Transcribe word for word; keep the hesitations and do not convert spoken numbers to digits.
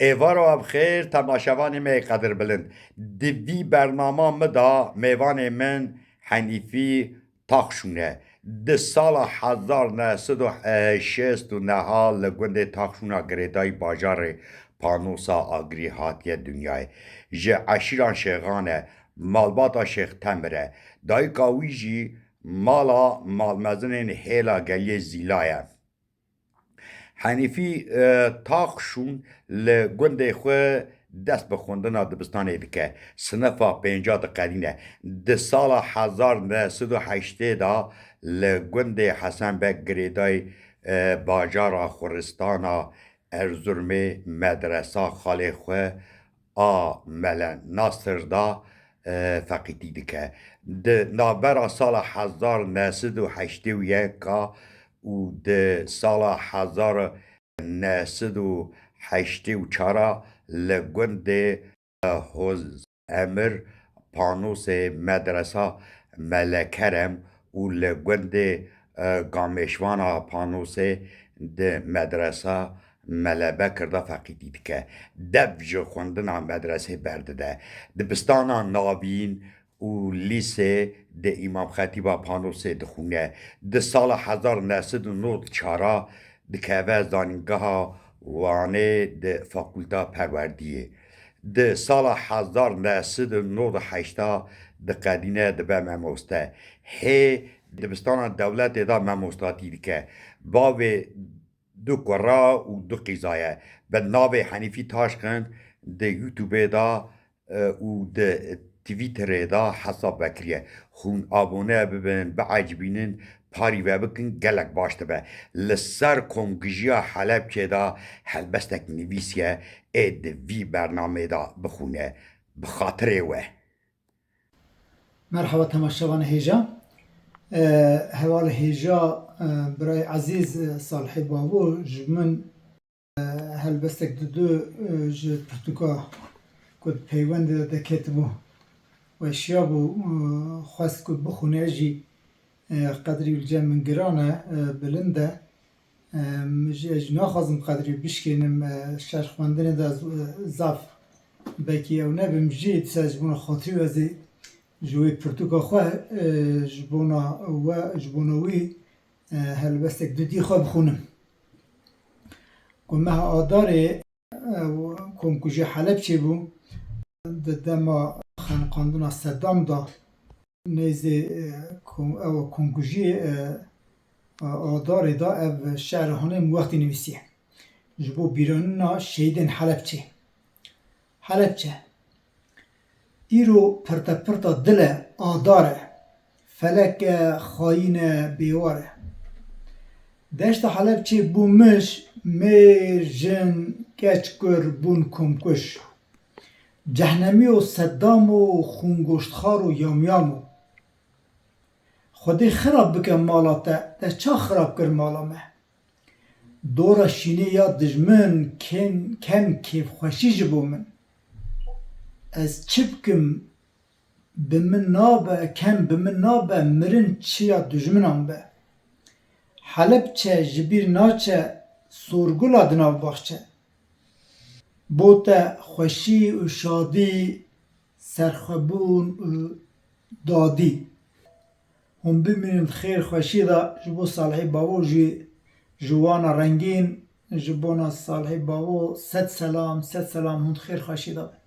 Êvara we bi xêr, temaşevanê me yê qedirbilind. Di vî bernama min de mêvanê min Henîfî Taxşûn e. Di sala hezar neh sed û şêst û neh li gundê Taxşûna girêdayî bajarê Panosa Agirî hatiye dinyayê. Ji eşîran Şêxan e, malbata Şêx Temir e. Dayika wî jî mala malmezinên hêla geliyê Zîla ye. Henîfî, e, Taxşûn li gundê xwe dest bi xwendina dibistanê dike. Sinifa pênca diqedîne. Di sala hezar neh sed û heştê de li gundê Hesen Beg girêdayî, e, bajara Xuristana Erzurumê medresa xalê xwe a Mele Nasir da, e, feqîtî dike. Di navbera sala hezar neh sed û heştê û yek a û di sala hezar neh sed û heştê û çar a li gundê, e, Hoz Emir Panosê medresa Mele Kerem û li gundê, e, Gamêşvana Panosê di medresa Mele Bekir de feqîtî dike. Dev ji xwendina medresê berdide. Dibistana navîn û lîsê di Îmam Xetîba Panosê dixwîne. Di sala hezar neh sed û nod çar a dikeve Zanîngeha Wanê di Fakulta Perwerdiyê. Di sala hezar neh sed û nod û heşt a diqedîne dibe memoste. Hê dibistana dewletê de memostatî dike. Bavê du kura û du qîza ye. Bi navê Henîfî Taşkend di YouTubeê de, e, û di Twitterê de hesab vekiriye. Hûn abone bibin, biecibînin, parî ve bikin, gelek baş dibe. Li ser komkujiya Helebçê de helbestek nivîsiye, ê di vî bernameyê de bixwîne. Bi xatirê we. Merhaba temaşevanê hêja. E, heval hêja, e, birayê ezîz, e, Salihê Bavo ji min, e, helbestek didu, e, ji pirtûka ku di peywendê de deketibû weşiyabû, e, xwest ku bixwîne, ez jî, e, qedrî li cem min giran e, e, bilind e. E, min jî, ez jî naxwazim qedrî bişkênim, e, şer xwendinê de z-, e, zaf belkî ew nebim jî, dîsa ji bona xatirî we ez ê ji wê pirtûka xwe, e, ji bona we, ji bona wî, e, helbestek dudî xwe bixwînim. Ku meha Adarê, e, komkujiya Helebçê bû, di dema xeniqandina Sedam de, nêzê, e, kom-, ew komkujiyê, e, Adarê de ev şi'ra hanê min wextî nivîsiye. Ji bo bîranîna şehîdên Helebçê. Helebçe. Îro pirtepirta dil e, adar e. Felek e, xayîn e, bêwar e. Deşta Helebçê bû mij, mêr, jin, keç, kur bûn komkuj. Cehnemî û Seddam û xûngoştxar û yamyam û. Xwedê xirab bike mala te, te ça xirab kir mala me? Dora şînê ya dijmin ken, ken kêfxweşî ji bo min. Ez çi bikim bi min nabe, ken bi min nabe, mirin çiya dijminan be. Helebçe ji bîr naçe, sorgula di nav baxçe. Bo te xweşî û şadî, serxwebûn û dadî. Hûn bimînin xêr xweşî de ji bo Salihê Bavo jî ji wana rengîn, ji bona Salihê Bavo sed selam, sed selam, hûn xêr xweşî de bin.